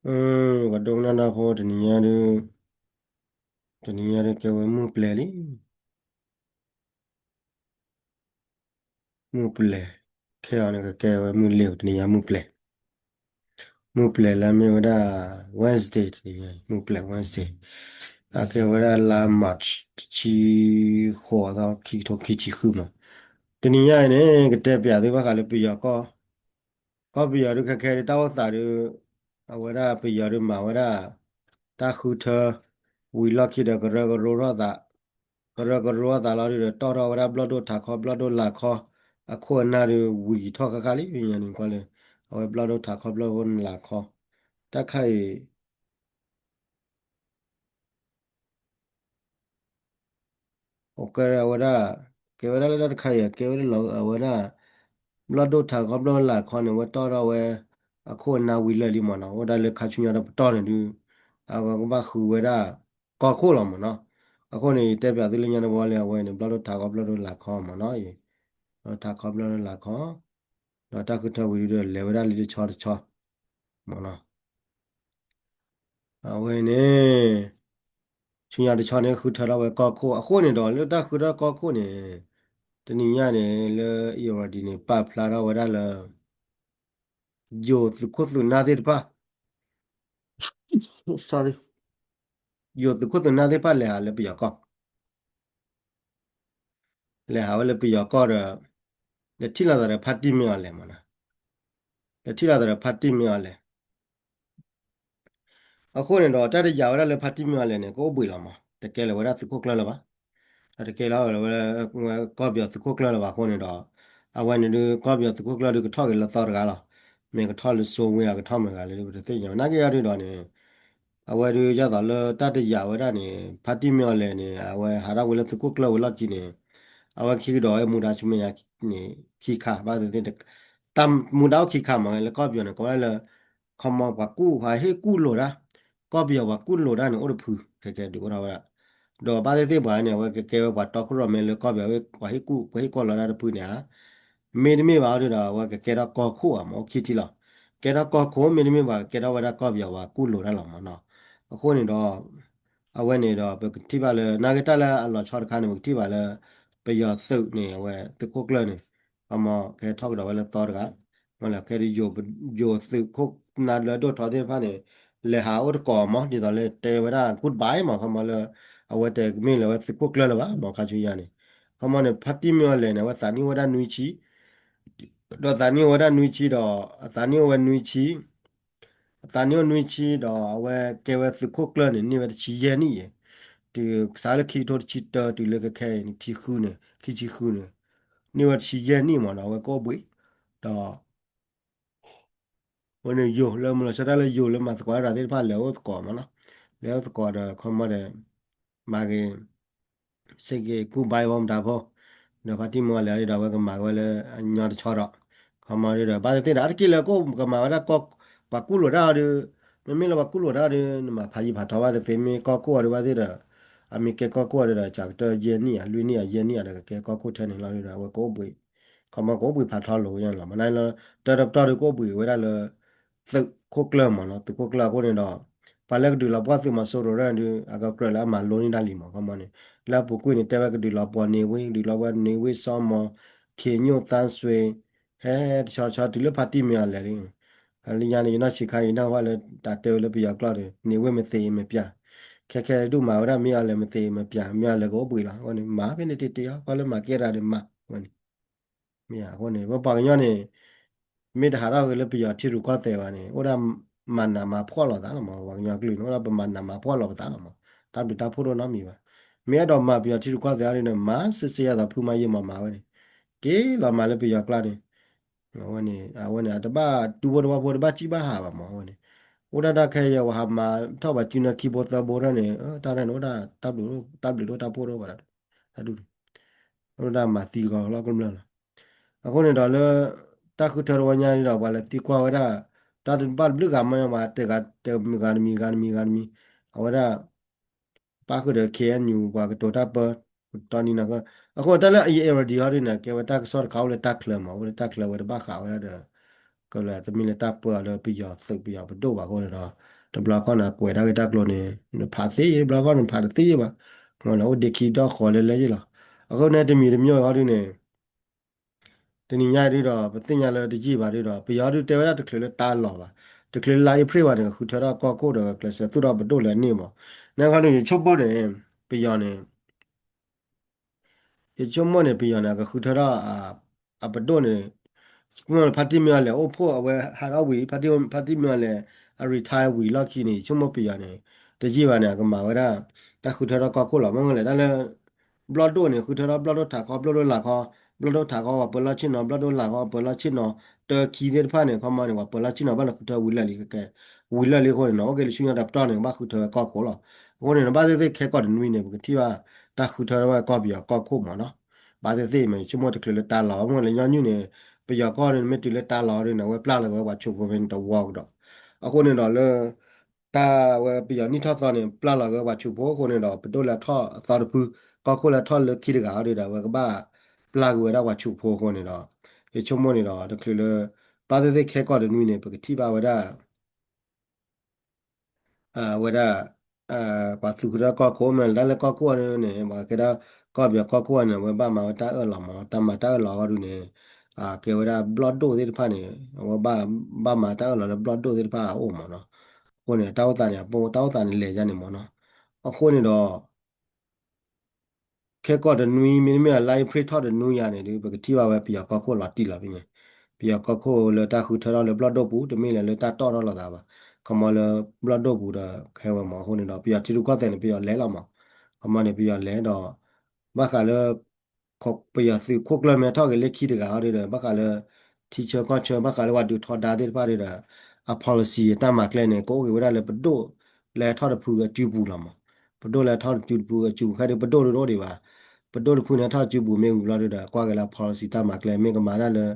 ပှၤဒိကနၣ်တၢ်ဖိ တနံၤညါဒုး, တနံၤညါဒုးကဲဝဲမုၢ်ပျဲၤလံ. မုၢ်ပျဲၤ, ခဲအံၤန့ၣ်ကကဲဝဲမုၢ်လ့ၤ, တနံၤညါမုၢ်ပျဲၤ, မုၢ်ပျဲၤလၢမ့ၢ်ဝဲဒၣ် Wednesday, တနံၤညါမုၢ်ပျဲၤ Wednesday, အကဲဝဲဒၣ်လါ March တဆံဃိးသီ ခံကထိခံဆံဃုမး. တနံၤညါအံၤန့ၣ် ကတဲပျးသုဘၣ်ဃးလၢပယီၤကီၢ် ကီၢ်ပယီၤဒုးခဲခဲဒုးတၢ်အိၣ်သးဒုး, အဝဲဒၣ်ပယီၤဒုးမၤဝဲဒၣ် တၢ်ဃုထၢ ဝံၤလီၢ်ခံဒီးကရၢကရိထီၣ်သး, ကရၢကရိထီၣ်သးလီၤဒုးဒီးတီၢ်ထီၣ်ဝဲဒၣ်ဘျီၣ်ဒိၣ်ထးခီ ဘျီၣ်ဒိၣ်လာ်ခီ, အခိၣ်အနၢ်ဒုးဝံၤထီၣ်ဃၣ်ဃၣ်လံ ညါန့ၣ်ကွၢ်လၢ, အဝဲဘျီၣ်ဒိၣ်ထးခီဘျီၣ်ဒိၣ်လာ်ခီ, တၢ်ခါအံၤ အကဲဝဲဒၣ်, ကဲဝဲဒၣ်လၢတၢ်တခါအံၤ ကဲဝဲဒၣ်လီၤအဝဲဒၣ်, ဘျီၣ်ဒိၣ်ထးခီဘျီၣ်လာ်ခီန့ၣ် ဝဲတီၢ်ထီၣ်ဝဲ, အခိၣ်အနၢ်ဝံၤလၢာ်လံမ့ၢ်နီၤ အိၣ်ဒၣ်လၢခါဆူညါဒီးပတီၢ်န့ၣ်ဒုး, အဝဲကဘၣ်ဃုဝဲဒၣ်, ကီၢ်ခိၣ်လီၤမ့ၢ်နီၤ, အဃိန့ၣ် ယတဲပျးသုလၢညါတဝီလၢအဝဲန့ၣ် ဘျီၣ်ဒိၣ်ထးခီဘျီၣ်ဒိၣ်လာ်ခီမ့ၢ်နီၤ, ဘျီၣ်ဒိၣ်ထးခီဘျီၣ်ဒိၣ်လာ်ခီ, ဒီးတၢ်ဃုထၢဝံၤဒုးဒီးလဲၤဝဲဒၣ်လံတဆီတဆီ, မ့ၢ်နီၤ အဝဲန့ၣ်, ဆူညါတဆီန့ၣ် ဃုထၢထီၣ်ဝဲကီၢ်ခိၣ်အဃိန့ၣ်ဒီး လၢတၢ်ဃုထၢကီၢ်ခိၣ်န့ၣ်, တနံၤညါန့ၣ် လၢအံၣ်ရဒံန့ၣ် ပာ်ဖျါထီၣ်ဝဲဒၣ်လၢ, ယိၤသုးခိၣ်သုးနၢ်သ့ၣ်တဖၣ်, sorry, ယိၤသုးခိၣ်သုးနၢ်သ့ၣ်တဖၣ်လဲၤဟးလၢပယီၤကီၢ် လဲၤဟးဝဲလၢပယီၤကီၢ်ဒီး, လဲၤထံၣ်လိာ်သးဒီးဖါတံၢ်မ့ၢ်အီၤလဲၣ်မ့ၢ်နီၤ, လဲၤထံၣ်လိာ်သးဒီးဖါတံၢ်မ့ၢ်အီၤလဲၣ်, အဃိန့ၣ်ဒီး တၢ်တယာ်ဝဲဒၣ်လၢဖါတံၢ်မ့ၢ်အီၤလဲၣ်န့ၣ် ကအိၣ်ဘှံးလီၤမး တကဲလၢၤဝဲဒၣ်သုးခိၣ်ကျၢၢ်လၢၤဘၣ်, တကဲလၢၤဝဲ, ကီၢ်ပယီၤသုးခိၣ်ကျၢၢ်လၢၤဘၣ်အဃိန့ၣ်ဒီး, အဝဲန့ၣ်ဒုး ကီၢ်ပယီၤသုးခိၣ်ကျၢၢ်ဒုးကထီၣ်က့ၤလၢသီတဂၤလီၤ, မ့ၢ်ကထီၣ်လၢစိဝ့အကထီၣ်မတၤတဂၤလဲၣ်ဒုးပတသ့ၣ်ညါဘၣ် နာ်က့အီၤဒုးဒီးန့ၣ် အဝဲဒုးဒ်သိးလၢတၢ်တယာ်ဝဲဒၣ်န့ၣ် ဖါတံၢ်မ့ၢ်အီၤလဲၣ်န့ၣ် အဝဲဟးထီၣ်ဝဲလၢသုးခိၣ်ကျၢၢ်ဝံၤလီၢ်ခံန့ၣ်, အဝဲခံကဒီးဝဲမူဒါဆူမဲာ်ညါန့ၣ် ခံခါ ဘၣ်သ့ၣ်သ့ၣ်, တၢ်မူဒါအိၣ်ခံခါမး လၢကီၢ်ပယီၤန့ၣ် ကိးဝဲဒၣ်လၢ, ခီမီပှၤကူၣ်ပှၤဟ့ၣ်ကူၣ်လိာ်တၢ်, ကီၢ်ပယီၤပှၤကူၣ်လိာ်တၢ်န့ၣ်အိၣ်တဖု ခဲကဲဒုးအိၣ်ထီၣ်ဝဲဒၣ်, ဒီးဘၣ်သ့ၣ်သ့ၣ်ပှၤန့ၣ် အဝဲကကဲဝဲပှၤတီခိၣ်ရိၣ်မဲလၢကီၢ်ပယီၤဝဲပှၤဟ့ၣ်ကူၣ်ပှၤဟ့ၣ်ကူၣ်လိာ်တၢ်တဖုန့ၣ်ဧါ မ့တမ့ၢ်ဘၣ်အီၤဒုးဒီး အဝဲကကဲထီၣ်ကီၢ်ခိၣ်ဧါမး အိၣ်ခံထံလီၤ, ကဲထီၣ်ကီၢ်ခိၣ် မ့တမ့ၢ်ဘၣ်ကကဲထီၣ်ဝဲဒၣ်ကီၢ်ပယီၤပှၤကူၣ်လိာ်တၢ်လီၤမးနီၤ, အဃိန့ၣ်ဒီး, အဝဲန့ၣ်ဒီးပကထံၣ်ဘၣ်လၢ နာ်က့တၢ်လၢအလီၤဆီတခါန့ၣ် ပကထံၣ်ဘၣ်လၢ, ပယီၤသုးန့ၣ် အဝဲသုးခိၣ်ကျၢၢ်န့ၣ်, ခီမီကဟဲထီၣ်ကဒီးဝဲလၢသီတဂၤ, မ့ၢ်လၢခဲဒုးယိၤသုးခိၣ်နၢ်လၢဒိၣ်ထီသ့ၣ်တဖၣ်န့ၣ်, လဲၤဟးအိၣ်သကိးမး ဒ်သိးလၢတဲဝဲဒၣ် goodbye မး ခီမီလၢ, အဝဲတဲမ့ၢ်လၢအဝဲသုးခိၣ်ကျၢၢ်လၢၤဘၣ် မ့ၢ်ခါဆူညါန့ၣ်, ခီမီန့ၣ် ဖါတံၢ်မ့ၢ်အီၤလဲၣ်န့ၣ် အဝဲသးနံၣ်အိၣ်ဝဲဒၣ်နွံဆံ ဒီးသးနံၣ်အိၣ်ဝဲဒၣ်နွံဆံဒီး အသးနံၣ်အိၣ်ဝဲနွံဆံ, အသးနံၣ်အိၣ်နွံဆံဒီးအဝဲကဲဝဲသုးခိၣ်ကျၢၢ်န့ၣ် န့ၢ်ဝဲတဆံယဲၢ်နံၣ်အံၤ, တုၤစးလၢခံကထိတဆံတၢ တုၤလၢခဲခဲအံၤန့ၣ် ခံဆံဃုန့ၣ်, ခံဆံဃုန့ၣ်, န့ၢ်ဝဲတဆံယဲၢ်နံၣ်မးဒီး အဝဲကအိၣ်ဘှံး, ဒီး အဝဲန့ၣ်ယိၤလၢမုၢ်လီၤဆီဒၣ်တၢ်လၢယိၤလၢမၤသကိးတၢ်သ့ၣ်တဖၣ်လဲၤအိၣ်သကိးမးနီၤ, လဲၤအိၣ်သကိးဒီးခီမီဒီး, မၤက့ၤ စ့ၢ်ကီး goodbye ဝဲမတၤဖိ, ဒီးဖါတံၢ်မ့ၢ်အီၤလဲၣ်ဒီး အဝဲကမၤက့ၤဝဲလၢအညီတဆီဒီး, ခီမီဒုးဒီး ဘၣ်သ့ၣ်သ့ၣ်ဒီး အါတက့ၢ်လၢကအိၣ်ကမၤဝဲဒၣ်ကီၢ်, ပှၤကူၣ်လိာ်တၢ်အီၤဒုး, မ့မ့ၢ်လၢပှၤကူၣ်လိာ်တၢ်အီၤဒုး နမၤဖးယံၤဖးထီဘၣ်တသ့ မ့ၢ်ကီၢ်ခိၣ်အီၤဒုးဘၣ်သ့ၣ်ဒီး, အမ့ၢ်ကဲကီၢ်ခိၣ်အီၤဒုးဒီး ကးကတၢၢ်ယဲၢ်နံၣ်ဧါ လွံၢ်နံၣ်ဧါ ယဲၢ်နံၣ်ဧါဒီး ကကဲကီၢ်ခိၣ်ထဲန့ၣ်လီၤဒုးဒီး အဝဲကအိၣ်ဘှံး, ခီမီကအိၣ်ဘှံးဖးထီလိာ်ဝဲလီၤမး နလၢ, တၢ်တပတီၢ်ဒုးကအိၣ်ဘှံးဝဲဒၣ်လၢ သုးခိၣ်ကျၢၢ်မးနီၤ သုးခိၣ်ကျၢၢ်အဃိန့ၣ်ဒီး, ပှၤလၢကဒုးလီၤပှီၢ်သုးမီၤစိရိၤဒၣ်ဒုး အကကြၢးလၢအမၤလိန့ၢ်တၢ်လံမး ခီမီန့ၣ်, လၢအပူၤကွံာ်န့ၣ် တဲဝဲကဒုးလီၤပှီၢ်န့ၢ်ဝ့ ကဒုးလီၤပှီၢ်န့ၢ်ဝ့ စီၤမီၤ, ခ့ညိၣ်သန်းဆွေ, ဟဲတဆီတဆီတုၤလၢဖါတံၢ်မ့ၢ်အီၤလဲၣ်လံ, လၢညါန့ၣ် ယနီၢ်ဆံးခါအံၤ နၢ်ဟူလၢတၢ်တဲဝဲလၢပယီၤကျိာ်ဒီး န့ၢ်ဝ့ မသ့ၣ်မပျၢ်, ခဲခဲဒုးမၤဝဲဒၣ်မ့ၢ်အီၤလဲၣ် မသ့ၣ်မပျၢ် မ့ၢ်အီၤလဲၣ်ကအိၣ်ဘှံးလီၤ အဃိန့ၣ် မၤဖဲန့ၣ်တ့ၢ်တ့ၢ်အီၤ ပှၤလၢမၤကဲတၢ်ဒီးမၤ အဃိန့ၣ် မ့ၢ်အဃိန့ၣ် ပပှၤကညီန့ၣ် မ့ၢ်တဟးထီၣ်ဂ့ၤလၢပယီၤထံရူၢ်ကီၢ်သဲးဘၣ်န့ၣ် အိၣ်ဒၣ်မၤနးမၤဖှီၣ်လိာ်သးလီၤမး ပှၤကညီကလုာ်န့ၣ် အိၣ်ဒၣ်ပမၤနးမၤဖှီၣ်လိာ်ပသးလီၤမး တၢ်ဘျုးတၢ်ဖှိၣ်ဒိၣ်နီတမံၤဘၣ် မ့ၢ်အဲၣ်ဒိးမၤပယီၤထံရူၢ်ကီၢ်သဲးအီၤဒ်န့ၣ် မၤစ့စ့ယၤသိးဖုမၤယံာ်မးမၤဝဲန့ၣ် က့ၤလီၤမၤလၢပယီၤကျါန့ၣ် အဝဲန့ၣ် အဝဲန့ၣ် အတဘၣ်တူၢ်ဘိတဝီဖိတဘၣ်စံၣ်ဘၣ်ဟးဘၣ်မး အဝဲန့ၣ် အိၣ်ဒၣ်တၢ်ခဲအံၤ ပှၤဟးမၤထီၣ်ဘၣ်စုနၢခံဘိသၢဘိထီၣ်န့ၣ် တၢ်ရဲၣ်န့ၣ် အိၣ်ဒၣ်တၢ်ဘျုးတၢ်ဖှိၣ်ဒိၣ်ဘၣ် တၢ်ဒူၣ်န့ၣ် အိၣ်ဒၣ်မၤသံကီးလီၤကမျၢၢ်လီၤ အဃိန့ၣ်ဒီးလၢ တၢ်ဃုထၢတဝီညါန့ၣ်ဒီး ပှၤလဲၤသံကွၢ်ဝဲဒၣ် တၢ်တဘၣ်တဘျုးဂၤမး ပှၤတဲဂၤတမံၤဂၤတမံၤဂၤတမံၤ အဝဲဒၣ် ပၣ်ဃုာ်ဒီး ခ့ၣ်အဲၣ်ယူၣ် ပှၤကတိၤတၢ်ပၢ တီနံၤနီၤ အဃိတၢ်လၢအံၤ အ့ရဒံဟီဒ်န့ၣ် ကဲဝဲတၢ်ကစီၣ်တခါအိၣ်လၢတၢ်ချၢမး အိၣ်လၢတၢ်ချၢဝဲတဘၣ်ဃးဝဲဒၣ်ဒီး ကလၢတမ့ၢ်လၢတၢ်ပၢအီၤလၢပယီၤသုးပယီၤပဒိၣ်ဘၣ်အဃိန့ၣ်ဒီး တဘျီခီန့ၣ် အကွဲးတၢ်ဂ့ၢ်တၢ်ကျိၤန့ၣ် နဖးသ့ယံၤ တဘျီခီန့ၣ် ဖးတသ့ယံၤဘၣ်, မ့ၢ်လၢအိၣ်ဒ့ခံဒီဃီလၢလၢယံၤလီၤ. အဃိန့ၣ်တမံၤတမံၤအံၤဟီဒုန့ၣ် တနံၤညါအံၤဒုဒီး ပသ့ၣ်ညါလၢတယံာ်ဘၣ်ဒုဒီး ပယီၤဒုတဲဝဲဒၣ်တချုးလၢတၢ်လီၤဘၣ်, တချုးလၢလါအ့ဖြ့ၣ်ဘၣ်န့ၣ် ဃုထၢထီၣ်ကီၢ်ခိၣ်ဒီး ကျဲးစၢးသူၣ်ထီၣ်ပဒိၣ်လၢအန့ၣ်မး. နခီန့ၣ် ယဆိကမိၣ်န့ၣ် ပယီၤန့ၣ် ယဆိကမိၣ်န့ၣ် ပယီၤန့ၣ် အကဃုထၢထီၣ် အပဒိၣ်န့ၣ် ယဆိကမိၣ်ဖါတံၢ်မ့ၢ်အီၤလဲၣ်အိၣ်ဖှိၣ်အဝဲဟးထီၣ်ဝံၤ ဖါတံၢ်မ့ၢ်အီၤလဲၣ် အ retire ဝံၤလီၢ်ခံန့ၣ် ယဆိကမိၣ်ပယီၤန့ၣ် တယံာ်ဘၣ်န့ၣ် အကမၤဝဲဒၣ် တၢ်ဃုထၢထီၣ်ကီၢ်ခိၣ်လီၤ. မ့ၢ်လဲၣ် တၢ်လၢ ဘျီၣ်ဒိၣ်န့ၣ် ဃုထၢထီၣ်ဘျီၣ်ဒိၣ်ထးခီ ဘျီၣ်ဒိၣ်လၢ်ခီ, ဘျီၣ်ဒိၣ်ထးခီ ပှၤပၢၤလီၢ်ဆ့ၣ်နီၤ ဘျီၣ်ဒိၣ်လၢ်ခီ ပှၤပၢၤလီၢ်ဆ့ၣ်နီၤ တၢခံသ့ၣ်တဖၣ်န့ၣ် ခီမီန့ၣ် ပှၤပၢၤလီၢ်ဆ့ၣ်နီၤ ဘၣ်လၢဃုထၢဝံၤလၢာ်လံကဲ ဝံၤလၢာ်လံအဃိန့ၣ်နီၤ အိၣ်က့ၤလၢဆူညါတပတီၢ်န့ၣ် ကဘၣ်ဃုထၢဝဲကီၢ်ခိၣ်လီၤ. အဃိန့ၣ် ဘၣ်သ့ၣ်သ့ၣ်ခဲကီၢ်တနွံန့ၣ် ပကထံၣ်ဘၣ် တၢ်ဃုထၢထီၣ်ဝဲကီၢ်ပယီၤကီၢ်ခိၣ်မးနီၤ. ဘၣ်သ့ၣ်သ့ၣ်မ့ၢ်ဆိကမိၣ်တချုးလၢတၢ်လီၤ မ့ၢ်လၢညီနုၢ်န့ၣ် ပယီၤကီၢ်န့ၣ် မ့ၢ်တုၤလၢတၢ်လီၤဒုန့ၣ် အဝဲပျၢ်လီၤက့ၤဝဲပှၤဆူးဖိဖဲန့ၣ်တဝီကဒီး. အဃိန့ၣ်ဒီးလၢ တၢ်ဝဲပယီၤနံၣ်ထီၣ်သီန့ၣ် ပျၢ်လီၤက့ၤဝဲပှၤဆူးဖိအဃိန့ၣ်ဒီး ပဒိၣ်လၢအထီၣ်အသီတဖု ကီၢ်ခိၣ်လၢအထီၣ်လၢခံတဂၤအီၤဒုဒီး အဝဲကဘၣ်ပျၢ်က့ၤဝဲဒၣ်ပှၤဆူးဖိအဃိန့ၣ်ဒီး ယဆိကမိၣ်န့ၣ်ဒီး တချုးလၢ ဘၣ်သ့ၣ်သ့ၣ်ခဲကီၢ်တနွံန့ၣ် ပကထံၣ်ဘၣ်ဝဲဒၣ် ဝဲဒၣ် ပှၤသူၣ်ခုထၢကီၢ်ခိၣ်မ့ၢ်လၢတၢ်လၢကီၢ်ခိၣ်အီၤဒုန့ၣ် ပှၤကဲဒၣ်ကီၢ်ပယီၤကီၢ်ခိၣ်အီၤန့ၣ် အဝဲဘၣ်မၤဝဲတၢ်အၢၣ်လီၤမး တၢ်မၤတၢ်အၢၣ်လီၤအီၤဒုန့ၣ် ကဲဝဲဒၣ်ဘျီၣ်ဒိၣ်သ့ၣ်တဖၣ်န့ၣ် အဝဲဘၣ်မၤတၢ်အၢၣ်လီၤလၢဘျီၣ်ဒိၣ်သ့ၣ်တဖၣ်အအိၣ်မးနီၤ. အဃိန့ၣ် တၢ်အိၣ်သးန့ၣ် အပူၤတၢ်အိၣ်သးန့ၣ်လဲၤယါန့ၣ်မးနီၤ. အဃိန့ၣ်ဒီး ခဲကီၢ်တနွံ မ့တမ့ၢ်လါအ့ဖြ့ၣ်ထီၣ်တနွံယါန့ၣ်ဒီး ပကထံၣ်ဘၣ်ဝဲပယီၤကီၢ်ခိၣ်လီၤတံၢ်လီၤဖဲန့ၣ်, ပယီၤကီၢ်ခိၣ်လၢတၢ်ဃုထၢထီၣ်လၢဘျီၣ်ဒိၣ်ပူၤ တမ့ၢ်လၢလၢတၢ်တီၣ်ထီၣ်လိာ်သးဘၣ်, ခီမီလၢဘျီၣ်ဒိၣ်ပူၤဒီးခဲဝဲမးအဃိန့ၣ်ဒီး ပယီၤထံရူၢ်ကီၢ်သဲးန့ၣ် ပယီၤလဲၤလီၤမး, ခီမီန့ၣ် ပယီၤလဲၤဒီး ဘၣ်ဃးလၢ ပယီၤသုးခိၣ်ကျၢၢ်မ့ၢ်ထီၣ်က့ၤလၢခံတဂၤအီၤဒီး ဘၣ်ဃးလၢ ထံဆၢကီၢ်ဆၢ ဘၣ်ဃးလၢပှၤဒုးထီဒါသ့ၣ်တဖၣ်ဒီး အ policy အတၢ်မၤကျဲန့ၣ် ကအိၣ်က့ၤဝဲဒၣ်လၢပဒိၣ်လၢထီၣ်တဖုအစုပူၤလီၤမး, ပဒိၣ်လၢထီၣ်တစုပူၤအစုပူၤခဲဒုး ပဒိၣ်ဒိၣ်ဒိၣ်ဒံးဘၣ်, ပဒိၣ်တဖုန့ၣ်ထီၣ်စုပူၤမ့ၢ်ဝံၤဘျီဒီး ကွၢ်က့ၤလၢ policy တၢ်မၤကျဲ မ့ၢ်ကမၤဒၣ်လၢ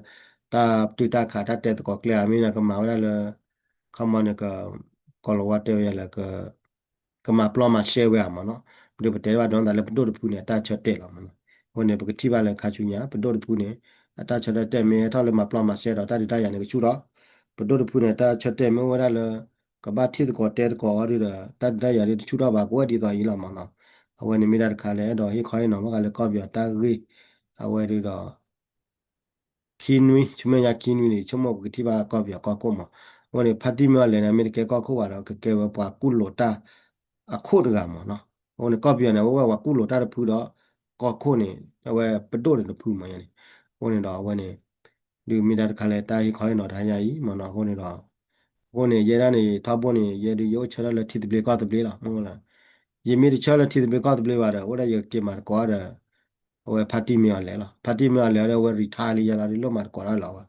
တၢ်တုာ်တၢ်ခးတၢ်တဲသကိးကျဲဧါ မ့ၢ်ကမၤဝဲဒၣ်လၢ ခီမီန့ၣ် ကီၤလၤဝါတဲဝဲယၤလၢ ကမၤပျီမၤရှဲဝဲဧါမးနီၤ, ဒီးပတဲဘၣ်ဒီးသးလၢပဒိၣ်တဖုန့ၣ် အတၢ်ဆၢတဲာ်လီၤမးနီၤ, အဃိန့ၣ် ပကထံၣ်ဘၣ်လၢခါဆူညါ ပဒိၣ်တဖုန့ၣ် အတၢ်ဆၢတၢ်တဲာ်မ့ၢ်ဟဲထီၣ်လၢမၤပျီမၤရှဲဒီး တၢ်ဒုးတၢ်ယၤန့ၣ်ကဆူၣ်ထီၣ်, ပဒိၣ်တဖုန့ၣ် တၢ်ဆၢတဲာ်မ့ၢ်အိၣ်ဝဲဒၣ်လၢ ကဘၣ်ထံၣ်သကိးတဲသကိးအီၤဒီး တၢ်ဒုးတၢ်ယၤဒုးတဆူၣ်ထီၣ်ဘၣ် ကအိၣ်ဝဲဒ်သိးအံၤလီၤမးနီၤ, အဝဲန့ၣ်မ့ၢ်တၢ်တခါလၢအဲၣ်ဒိးဟ့ၣ်ခီဟ့ၣ်နီၤ ဘၣ်ဃးလၢကီၢ်ပယီၤတၢ်ဂ့ၢ် အဝဲဒုးဒီး ခံနွံ ဆူမဲာ်ညါခံနွံန့ၣ် ဆိကမိၣ်ပကထံၣ်ဘၣ်ကီၢ်ပယီၤကီၢ်ခိၣ်မး, အဃိန့ၣ် ဖါတံၢ်မ့ၢ်အီၤလဲၣ်န့ၣ် မ့ၢ်တကဲကီၢ်ခိၣ်ဘၣ်ဒီး ကကဲဝဲပှၤကူၣ်လိာ်တၢ်အခိၣ်တဂၤမးနီၤ, အဃိန့ၣ် ကီၢ်ပယီၤန့ၣ် အဝဲဝဲပှၤကူၣ်လိာ်တၢ်တဖုဒီး ကီၢ်ခိၣ်န့ၣ် အဝဲပဒိၣ်န့ၣ်တဖုမးန့ၣ်, အဃိန့ၣ်ဒီးအဝဲန့ၣ် ဒုးမ့ၢ်တၢ်တခါလၢတၢ်ဟ့ၣ်ခီဟ့ၣ်နီၤတဟါညါအံၤမးနီၤ, အဃိန့ၣ်ဒီး အဃိန့ၣ် ယဲဒၣ်န့ၣ် ထီဘိန့ၣ် ယဲဒုးယအိၣ်ဆၢထၢၣ်လၢထံသဘျ့ကီၢ်သဘျ့လီၤ, မ့ၢ်လၢ ယမ့ၢ်တဆၢလၢထံသဘျ့ကီၢ်သဘျ့ဘၣ်ဒီး အိၣ်ဒၣ်ယကက့ၤမၤသကိးဒီး အဝဲဖါတံၢ်မ့ၢ်အီၤလဲၣ်လီၤ, ဖါတံၢ်မ့ၢ်အီၤလဲၣ်ဒီး အဝဲ retire လံယၤလီၤဒီး လိၣ်မၤသကိးတၢ်လီၤဝဲ,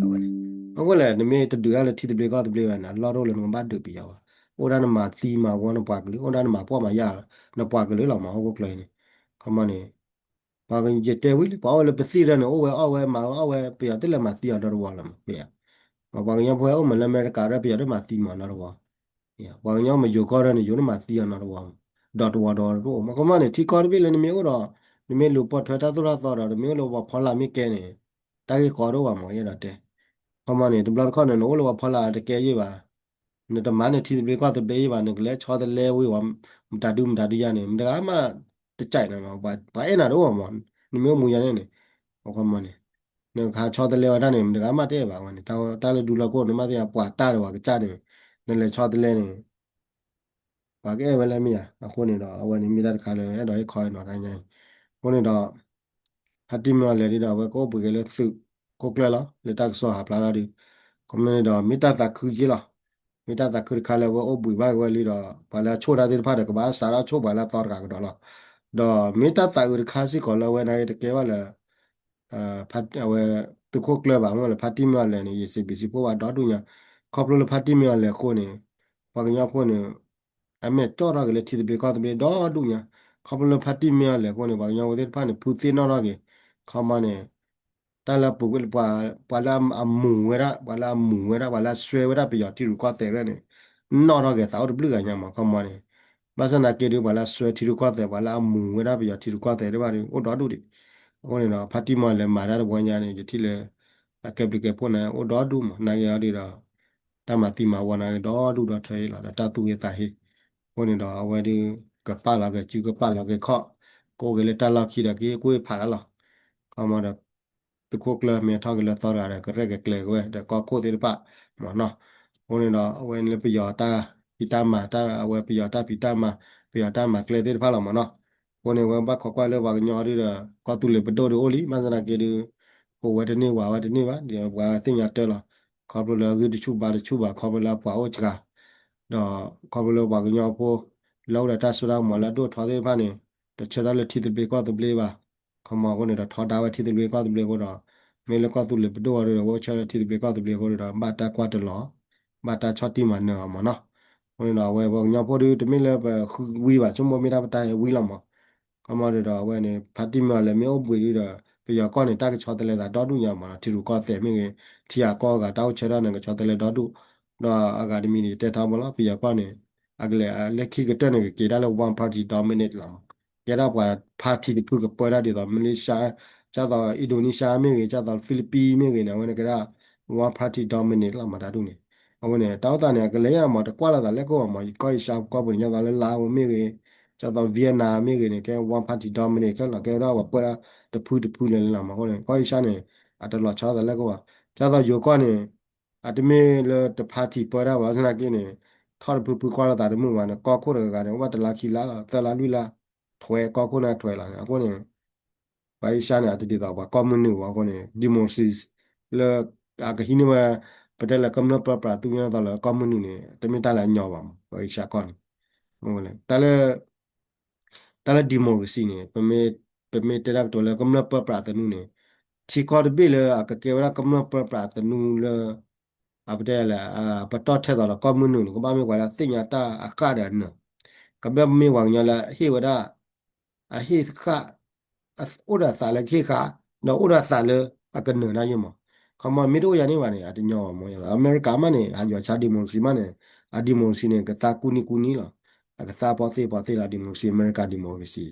အဝဲန့ၣ် အဃိလဲၣ် နမ့ၢ်တဒုးတၢ်လၢထံသဘျ့ကီၢ်သဘျ့ဘၣ်န့ၣ် အလီၢ်တအိၣ်လၢနကဘၣ်ဒုးပယီၤဘၣ်, အိၣ်ဒၣ်နမၤသံမၤဝီနပှၤကလုာ် အိၣ်ဒၣ်နမၤပှီၢ်မၤယာ်နပှၤကလုာ်လီၤမး ဟီၣ်ခိၣ်ချၢအံၤန့ၣ်, ခီမီန့ၣ် ပှၤယတဲဝံၤလံ ပှၤအိၣ်လၢပသံၣ်ဒီးန့ၣ် အိၣ်ဝဲအီၣ်ဝဲမၤဝဲအီၣ်ဝဲ ပယီၤတလဲၤမၤသံအီၤဒီတဝီလီၤမး, ပှၤကညီဖိဟဲအိၣ်မးလၢအမဲရကၤဒီး ပယီၤတမၤသံမးနီတဝီ ပှၤကညီမ့ၢ်ယိၤကီၢ်ဒီးန့ၣ် ယိၤတမၤသံအီၤနီတဝီ, ဒီးတဝီဒီးတအိၣ်မး ခီမီန့ၣ် ထံကီၢ်တဘ့ၣ်လၢနမ့ၢ်အိၣ်ဒီး နမ့ၢ်လူၤပိာ်ထွဲတၢ်သိၣ်တၢ်သီဒီး နမ့ၢ်အိၣ်လၢပှၤဖီလာ်မ့ၢ်ကဲန့ၣ် တၢ်ဂ့ၢ်ကီတအိၣ်ဘၣ်မး ယအဲၣ်ဒိးတဲ, ခီမီန့ၣ် တဘျီတခီၣ်န့ၣ် နအိၣ်လၢပှၤဖီလာ်တကဲယ့ၢ်ဘၣ်, နတမၤန့ၢ်ထံသဘျ့ကီၢ်သဘျ့ယ့ၢ်ဘၣ် နကလဲၤဆီတလဲဝံၤဝဲ မတၤဒုမတၤဒုယၤန့ၣ် မတဂၤမးတကဲနီၤ, ပှၤအဲၣ်နၤတအိၣ်ဘၣ်မး, နမ့ၢ်အိၣ်မူယၤန့ၣ်န့ၣ်, ခီမီန့ၣ် နကဟးဆီတလဲဝဲတၢ်န့ၣ် မတဂၤမးတအဲၣ်ဘၣ်ဝဲန့ၣ်, တၢ်လၢဒူလီၢ်ခိၣ်န့ၣ် မ့ၢ်သ့ၣ်ညါပှၤတၢ်ဒီးပှၤကစၢ်န့ၣ် နလဲၤဆီတလဲန့ၣ် ပှၤကအဲၣ်ဝဲလၢမ့ၢ်ဧါ, အဃိန့ၣ်ဒီး အဝဲန့ၣ်မ့ၢ်တၢ်တခါလၢအဲၣ်ဒိးဟ့ၣ်ခီဟ့ၣ်နီၤတဟါညါအံၤ, အဃိန့ၣ်ဒီး ဖါတံၢ်မ့ၢ်အီၤလဲၣ်ဒုဒီး အဝဲကအိၣ်ဘှံးက့ၤလၢသုးခိၣ်ကျၢၢ်လီၤ လၢတၢ်ကစီၣ်ဟးဖျါထီၣ်ဒီး, ခီမီန့ၣ်ဒီး မ့ၢ်တၢ်သးခုက့လီၤ, မ့ၢ်တၢ်သးခုတခါလၢအဝဲအိၣ်ဘှံးဘၣ်က့ၤဝဲလံဒီး ပှၤလၢအဆိၣ်တၢ်သ့ၣ်တဖၣ်ဒီး ကဘၣ်စးထီၣ်ဆိၣ်ပှၤလၢအသီတဂၤကဒီးလီၤ, ဒီးမ့ၢ်တၢ်သးအုးတခါစ့ၢ်ကီးလၢအဝဲန့ၣ်တကဲဘၣ်လၢ အဝဲ သုးခိၣ်ကျၢၢ်ဘၣ် မ့ၢ်လၢဖါတံၢ်မ့ၢ်အီၤလဲၣ်န့ၣ် ယစံးဘျုးစံးဖှိၣ်ဘၣ်ဒီဒူၣ်ညါ, ခီဖျိလၢဖါတံၢ်မ့ၢ်အီၤလဲၣ်အဃိန့ၣ် ပှၤကညီဖိန့ၣ် အမဲာ်ကၠီၣ်ထီၣ်က့ၤလၢထံသဘျ့ကီၢ်သဘျ့ဒီဒူၣ်ညါ, ခီဖျိလၢဖါတံၢ်မ့ၢ်အီၤလဲၣ်အဃိန့ၣ် ပှၤကညီဖိသ့ၣ်တဖၣ်န့ၣ် ဖုသ့ၣ်နီၣ်ထီၣ်က့ၤ, ခီမီန့ၣ် တၢ်လၢပှၤ ပှၤလၢအမူၤဝဲဒၣ် ပှၤလၢအမူၤဝဲဒၣ် ပှၤလၢအစွဲဝဲဒၣ်ပယီၤထံရူၢ်ကီၢ်သဲးရဲၣ်န့ၣ် နီၣ်ထီၣ်က့ၤသးအိၣ်တဘျုးဂၤညါမး ခီမီန့ၣ်, ဘၣ်ဆၣ်သနာ်က့ဒီး ပှၤလၢအစွဲထံရူၢ်ကီၢ်သဲး ပှၤလၢအမူၤဝဲဒၣ်ပယီၤထံရူၢ်ကီၢ်သဲးတဖၣ်ဒီး အိၣ်ဒီဒူၣ်ဒံး, အဃိန့ၣ်ဒီး ဖါတံၢ်မ့ၢ်အီၤလဲၣ်မၤတၢ်တဝီညါန့ၣ် ယထံၣ်လၢ အကဲဘျုးကဲဖှိၣ်န့ၣ် အိၣ်ဒီဒူၣ်မး နာ်က့အီၤဒုးဒီး တၢ်မၤသံမၤဝီနာ်က့ဒီဒူၣ်ဒီထၢအံၤလီၤ ဒီးတၢ်သူၣ်ဂ့ၤသးဟ့ အဃိန့ၣ်ဒီး အဝဲဒုး ကပာ်လီၤက့ၤစု ကပာ်လီၤက့ၤခီၣ် ကအိၣ်က့ၤလၢတၢ်လီၢ်ခံဒီး က့ၤကွၢ်ဖးလၢလီၤ ခီမီဒီး သုးခိၣ်ကျၢၢ်မ့ၢ်ထီၣ်က့ၤလၢသီတဂၤဒီး ကရဲၣ်က့ၤကျဲၤက့ၤဝဲ ဒီးကီၢ်ခိၣ်သ့ၣ်တဖၣ်မ့ၢ်နီၤ အဃိန့ၣ်ဒီး အဝဲန့ၣ်လၢပယီၤတၢ်ဖံးတၢ်မၤ တၢ်အဝဲပယီၤတၢ်ဖံးတၢ်မၤ ပယီၤတၢ်မၤကျဲသ့ၣ်တဖၣ်လီၤမ့ၢ်နီၤ အဃိန့ၣ် အဝဲဘၣ်ခိးကွၢ်လၢပှၤကညီဒုးဒီး ကီၢ်သူလ့ၤပဒိၣ်ဒုးအိၣ်လံ ဘၣ်ဆၣ်သနာ်က့ဒုး ဟူးဝဲတန့ၢ် ဝးဝဲတန့ၢ်ဘၣ် ဒီးပှၤသ့ၣ်ညါတၢ်လီၤ ခီဖျိလၢအဂံၢ်တဆူၣ်ဘါတဆူၣ်ဘၣ် ခီဖျိလၢအပှၤအိၣ်စှၤ ဒီးခီဖျိလၢပှၤကညီဖိ လၢအိၣ်ဒီးတၢ်စိတၢ်ကမီၤလၢအဒိၣ်အထီသ့ၣ်တဖၣ်န့ၣ် တဆၢထၢၣ်လၢထံသဘျ့ကီၢ်သဘျ့ဘၣ် ခီမီအဃိန့ၣ်ဒီး ထီဒါဝဲထံသဘျ့ကီၢ်သဘျ့အဃိဒီး မ့ၢ်လၢကီၢ်သူလ့ၤပဒိၣ်အီၤဒုးဒီး ဝဲအိၣ်ဆၢထၢၣ်လၢထံသဘျ့ကီၢ်သဘျ့အဃိဒီး ဘၣ်တၢ်ကွၢ်တလီၤ ဘၣ်တၢ်ဆီၣ်တံၢ်မၤနၢၤအီၤမ့ၢ်နီၤ အဃိန့ၣ်ဒီး အဝဲပှၤကညီဖိဒုး တမ့ၢ်လၢပဃုဝံဘၣ် ဆိကမိၣ်မ့ၢ်တၢ်ပတၢ်ဟဲဝံလီၤမး ခီမီဒုးဒီး အဝဲန့ၣ် ဖါတံၢ်မ့ၢ်အီၤလဲၤမ့ၢ်အိၣ်ဘှံးဒုးဒီး ပယီၤကီၢ်န့ၣ် တၢ်ကဆီတလဲသးဒီဒူၣ်ညါမးနီၤ ထံရူၢ်ကီၢ်သဲးမ့ၢ်ဂ့ၤ ထံဂၤကီၢ်ဂၤ တၢ်အိၣ်ဆၢထၢၣ်န့ၣ် ကဆီတလဲဒီဒူၣ် ဒီးအဂၤတမံၤန့ၣ် ယတဲထီဘိလီၤ ပယီၤကီၢ်န့ၣ် အကလဲၤလၢခံကတၢၢ်န့ၣ် ကက့ၤတၢ်လၢ one party dominate လီၤမး ကဲဒၣ်ပှၤ party တဖုကပၢတၢ်ဒ်သိး Malaysia ဒ်သိး Indonesia မ့ၢ်ဂ့ၤ ဒ်သိး Philippines မ့ၢ်ဂ့ၤန့ၣ် အဝဲန့ၣ်ကဲဒၣ် one party dominate လီၤမး တၢ်ဒူၣ်န့ၣ် အဝဲန့ၣ် တၢ်အိၣ်သးန့ၣ် အကလဲၤယါမး တကွၢ်လိာ်သးလဲၣ်ကအိၣ်ဘၣ်မး ကီၢ်အ့ရှါကီၢ်ပူၤန့ၣ် ဒ်သိးလၢ Laos မ့ၢ်ဂ့ၤ ဒ်သိး Vietnam မ့ၢ်ဂ့ၤန့ၣ် ကဲ one party dominate ခဲလီၤ ကဲဝဲဒၣ်ပှၤပၢတၢ်တဖုတဖုလၢာ်လီၤမး အဃိန့ၣ် ကီၢ်အ့ရှါန့ၣ် အတလီၤဆီသးလဲၣ်ကအိၣ်ဘၣ် ဒ်သိးယိၤကီၢ်န့ၣ် အတမ့ၢ်လၢတ party ပၢတၢ်ဘၣ် ဘၣ်ဆၣ်သနာ်က့န့ၣ် ထီၣ်တဖုဖုကွၢ်လိာ်သးတမုာ်ဘၣ်န့ၣ် ကီၢ်ခိၣ်တဂၤဂၤန့ၣ် အိၣ်ဘၣ်တလါခံလါလီၤ သၢလါလွံၢ်လါ ထွဲကီၢ်ခိၣ်န့ၣ်ထွဲလီၤန့ၣ် အဃိန့ၣ် ပှၤအ့ရှါန့ၣ် အတဒ်သိးပှၤကီၢ်မုၢ်နုာ်ဘၣ်အဃိန့ၣ် democracy လၢ အကဟံးန့ၢ်ဝဲ ပတဲလၢကမျၢၢ်ပၢပြးသုးမုၢ်ဒိၣ်လၢကီၢ်မုၢ်နုာ်န့ၣ် တမ့ၢ်တၢ်လၢအညီဘၣ်မး ပှၤအ့ရှါကီၢ်န့ၣ် တၢ်လၢ တၢ်လၢ democracy န့ၣ် ပမ့ၢ်တဲဒၣ်ပတိၤလၢကမျၢၢ်ပၢပြးသနူန့ၣ် ထံကီၢ်တဘ့ၣ်လၢအကကဲဝဲဒၣ်ကမျၢၢ်ပၢပြးသနူလၢ အပတဲလဲၣ် ပတီၢ်ထဲသိးဒီးကီၢ်မုၢ်နုာ်န့ၣ် ကဘၣ်မ့ၢ်ပှၤလၢအသ့ၣ်ညါတၢ်အဃၣ်ဒီးအနၢၤ ကဘၣ်မ့ၢ်ပှၤကညီလၢအဟ့ၣ်ဝဲဒၣ် အဟ့ၣ်ဃၣ် အိၣ်ဒီးအသးလၢကဟ့ၣ်ဃၣ် ဒီးအိၣ်ဒီးအသးလၢအကနၢၤတၢ်ယိမး ခီမီမ့ၢ်တအိၣ်ယၤန့ၣ်ဘၣ်န့ၣ် အတညီဘၣ်မး အမဲရကၤမးန့ၣ် ဟးယွၤဆါ democracy မးန့ၣ် အ democracy န့ၣ် ကသါကူနံကူနံလီၤ အကသါပီသ့ၣ်ပီသ့ၣ်လီၤ democracy အမဲရကၤ democracy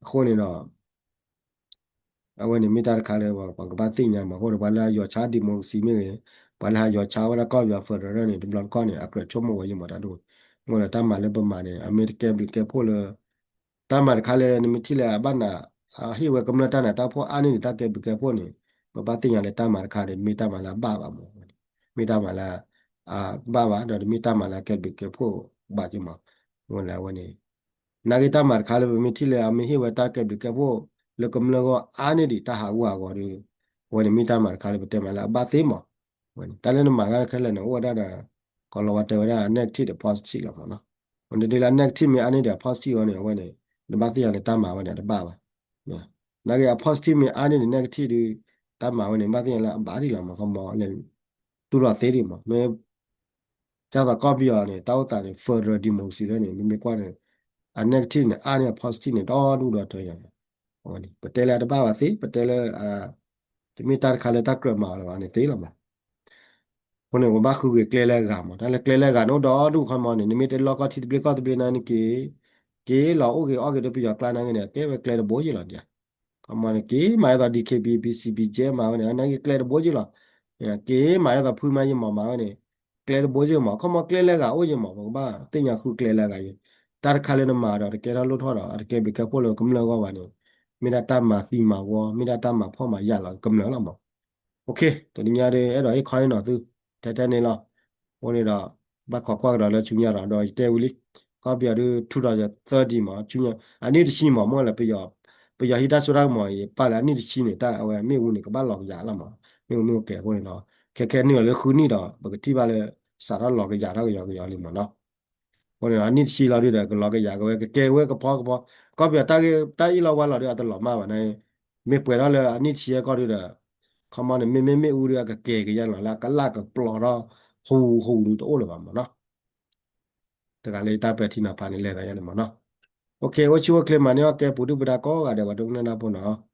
အဃိန့ၣ်ဒီး အဝဲန့ၣ်မ့ၢ်တၢ်တခါလၢပှၤကဘၣ်သ့ၣ်ညါမး အဃိန့ၣ် ပှၤလၢအယွၤဆါ democracy မ့ၢ်ဂ့ၤ ပှၤလၢဟးယွၤဆါဝဲဒၣ်ကီၢ်ပယီၤ federal န့ၣ် တဘျီတခီၣ်န့ၣ် အကြၢးဆိကမိၣ်ဝဲယိမးတၢ်ဒိၣ် မ့ၢ်ဒီးတၢ်မၤလၢပမၤန့ၣ် အမ့ၢ်တကဲဘျုးကဲဖှိၣ်လၢ တၢ်မၤတခါလၢ နမ့ၢ်ထံၣ်လၢအဘၣ်နၤ အဟ့ၣ်ဝဲကမျၢၢ်တၢ်နးတၢ်ဖှီၣ်အါန့ၢ်ဒံးတၢ်ကဲဘျုးကဲဖှိၣ်န့ၣ် ပဘၣ်သ့ၣ်ညါလၢတၢ်မၤတခါန့ၣ် မ့ၢ်တၢ်မၤလၢအဘၣ်ဘၣ်မး မ့ၢ်တၢ်မၤလၢ အဘၣ်ဘၣ် ဒီးတမ့ၢ်တၢ်မၤလၢအကဲဘျုးကဲဖှိၣ်ဘၣ်က့မး ဝဲလၢအဝဲန့ၣ် နာ်က့တၢ်မၤတခါလၢပမ့ၢ်ထံၣ်လၢအမ့ၢ်ဟ့ၣ်ဝဲတၢ်ကဲဘျုးကဲဖှိၣ် လၢကမျၢၢ်ဂီၢ်အါန့ၢ်ဒံးတၢ်ဟးဂူာ်ဟးဂီၤဒီး အဝဲန့ၣ်မ့ၢ်တၢ်မၤတခါလၢပတဲမးလၢအဘၣ်သ့မး ဝဲန့ၣ် တၢ်လၢနမၤတၢ်ခဲလၢာ်န့ၣ် အိၣ်ဝဲဒၣ်ဒီး ကီၤလီၤဝါတဲဝဲဒၣ် negative ဒီး positive လီၤမးနီၤ ဝဲန့ၣ်ဒ်လၢ negative မ့ၢ်အါန့ၢ်ဒံးအ positive အီၤန့ၣ် အဝဲန့ၣ် နဘၣ်သ့ၣ်ညါလၢတၢ်မၤဝဲန့ၣ် တဘၣ်ဘၣ် နာ်က့အ positive မ့ၢ်အါန့ၢ်ဒံး negative ဒီး တၢ်မၤဝဲန့ၣ် ဘၣ်သ့ၣ်ညါလၢအဘၣ်ဒံးလီၤမး ခီမီ တူၢ်လိာ်သ့ဒံးမး မ့ၢ် ဒ်သိးကီၢ်ပယီၤန့ၣ် တၢ်အိၣ်သးန့ၣ် federal democracy လၢန့ၣ် မ့မ့ၢ်ကွၢ်န့ၣ် အ negative န့ၣ် အါန့ၢ်အ positive န့ၣ် ဒီဒူၣ်ဒီထၢယၤန့ၣ် ပတဲလၢအတဘၣ်ဘၣ်သ့ ပတဲလၢ တမ့ၢ်တၢ်တခါလၢတၢ်ကြၢးမၤအီၤလၢၤဘၣ်န့ၣ်သ့လီၤမး အဃိန့ၣ် ပဘၣ်ဃုဂ့ၤကျဲလၢအဂၤမး တၢ်လၢကျဲလၢအဂၤန့ၣ် အိၣ်ဒီဒူၣ်ခီမီန့ၣ် နမ့ၢ်တလီၢ်ကီၢ်ထံသဘျ့ကီၢ်သဘျ့နာ်က့ က့ၤလီၤအိၣ်က့ၤအီၣ်က့ၤဒီးပယီၤကျါနာ်က့န့ၣ် ကဲဝဲကျဲတဘိယ့ၣ်လီၤဒ် ခီမီန့ၣ် က့ၤမၤဒ်သိး DKBA PC BGF မၤဝဲန့ၣ် နာ်က့ကျဲတဘိယ့ၣ်လီၤ က့ၤမၤဒ်သိးဖုမါယ့ၣ်မးမၤဝဲန့ၣ် ကျဲတဘိယ့ၣ်မး ခီမီကျဲလၢအဂၤအိၣ်ယ့ၣ်မး ပကဘၣ်သ့ၣ်ညါဃုကျဲလၢအဂၤယ့ၣ် တၢ်တခါလၢနမၤဒီးတကဲထီၣ်လိၣ်ထီၣ်ဒီး အတကဲဘျုးကဲဖှိၣ်လၢကမျၢၢ်အဂီၢ်ဘၣ်န့ၣ် မ့ၢ်ဒၣ်တၢ်မၤသံမၤဝီ မ့ၢ်ဒၣ်တၢ်မၤဖှီၣ်မၤယာ်လီၤကမျၢၢ်လီၤမး တနံၤညါဒီး အဲၣ်ဒိးဟ့ၣ်ခီဟ့ၣ်နီၤသု ထဲထဲန့ၣ်လီၤ. အဃိန့ၣ်ဒီး ဘၣ်ခိးကွၢ်ကဒီးလၢဆူညါဒီး ဒီးယတဲဝံၤလံ ကီၢ်ပယီၤဒုး ထူးထီးယသၢဒံးမး ဆူညါ အနံၣ်တဆံမး မ့ၢ်လၢ ပယီၤဟံးတၢ်စိတၢ်ကမီၤအံၤ ပာ်လၢအနံၣ်တဆံန့ၣ် တၢ်အဝဲမ့ၣ်အူန့ၣ် ကဘၣ်လီၤကယၤလီၤမး မ့ၣ်အူမ့ၣ်အူကဲအဃိန့ၣ်ဒီး ခဲခဲနုာ်လီၤလၢဃုနံၣ်ဒီး ပကထံၣ်ဘၣ်လၢ စးထီၣ်လီၤကယၤထီၣ်ကယီကယီလံမးနီၤ. အဃိန့ၣ်ဒီး အနံၣ်တဆံလီၤဒုးဒီး ကလီၤကယၤက့ၤဝဲ ကကဲဝဲကဖီကဖီ ကီၢ်ပယီၤတၢ်အ့ၣ်လိာ်ဝါလိာ်ဒုး အတလီၤမၢ်ဘၣ်န့ၣ် မ့ၢ်ပှဲၤထီၣ်လၢအနံၣ်တဆံအကီၢ်ဒုးဒီး ခီမီန့ၣ် မ့မ့ၢ်မ့ၣ်အူဒုး အကကဲကယဲၢ်လီၤလၢအကလၣ်ကပျီထီၣ် ဟူးဟူးဒုးတအိၣ်လၢၤဘၣ်မးနီၤ. တဂၤလၢယတၢ်ပဲာ်ထံနီၤဖးန့ၣ် လဲၤသးယါန့ၣ်မးနီၤ. အိၣ်ခ့ အိၣ်ဆူၣ်အိၣ်ချ့မၤန့ၢ်အီၣ်ကဲ ပူၤဒုၣ်ပဒါကိးဂၤဒဲး ပှၤဒိကနၣ်တၢ်ဖိနီၤ.